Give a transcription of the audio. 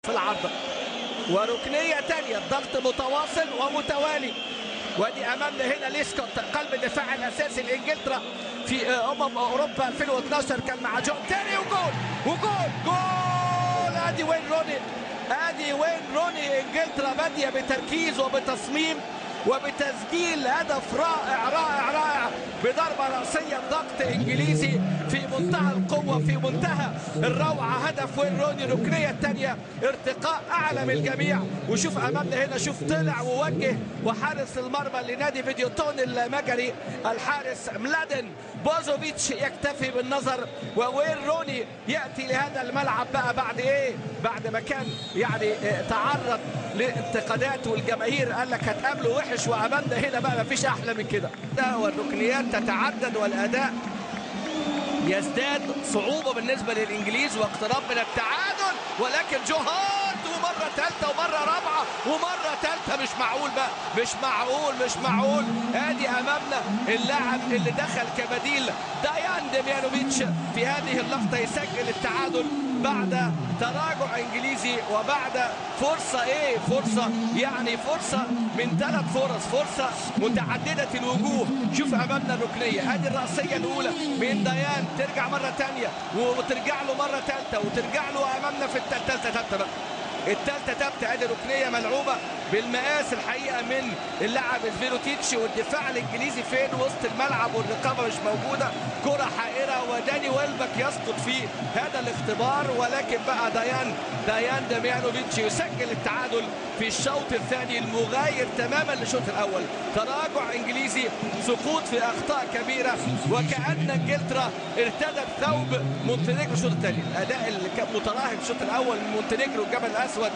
في العارضة. وركنية تانية، الضغط متواصل ومتوالي. وادي امامنا هنا ليسكوت قلب الدفاع الاساسي لانجلترا في اوروبا 2012 كان مع جون تيري. وجول وجول جول، ادي وين روني، ادي وين روني. انجلترا باديه بتركيز وبتصميم وبتسجيل هدف رائع رائع رائع بضربه راسية. ضغط انجليزي في منتهى القوة، في منتهى الروعة. هدف وين روني، الركنيه الثانية، ارتقاء اعلى من الجميع. وشوف امامنا هنا، شوف طلع ووجه، وحارس المرمى لنادي فيديوتون المجري الحارس ملادن بوزوفيتش يكتفي بالنظر. ووين روني ياتي لهذا الملعب بقى بعد ايه؟ بعد ما كان يعني تعرض لانتقادات والجماهير قال لك هتقابله وحش، وامامنا هنا بقى مفيش احلى من كده. والركنيات تتعدد والاداء يزداد صعوبة بالنسبة للإنجليز واقتراب من التعادل، ولكن جو هارت ومرة ثالثة ومرة رابعة ومرة ثالثة. مش معقول بقى، مش معقول، مش معقول. ادي أمامنا اللاعب اللي دخل كبديل دايان ديميانوفيتش في هذه اللقطة يسجل التعادل بعد تراجع إنجليزي وبعد فرصة إيه؟ فرصة يعني فرصة من ثلاث فرص، فرصة متعددة الوجوه. شوف أمامنا الركنية، ادي الرأسية الأولى من دايان، ترجع مرة ثانية وترجع له مرة ثالثة وترجع له أمامنا في الثالثة ثابتة بقى، الثالثة ثابتة. ادي ركنية ملعوبة بالمقاس الحقيقة من اللاعب فيروتيتش، والدفاع الإنجليزي فين؟ وسط الملعب والرقابة مش موجودة. كرة حائرة وداني ويلبك يسقط في هذا الاختبار، ولكن بقى دايان داميانوفيتش يسجل التعادل في الشوط الثاني المغاير تماما للشوط الأول. تراجع إنجليزي، سقوط في أخطاء كبيرة، وكأن إنجلترا ارتدت ثوب مونتينيجرو الشوط الثاني. الأداء اللي كان متراهن الشوط الأول من مونتينيجرو الجبل الأسود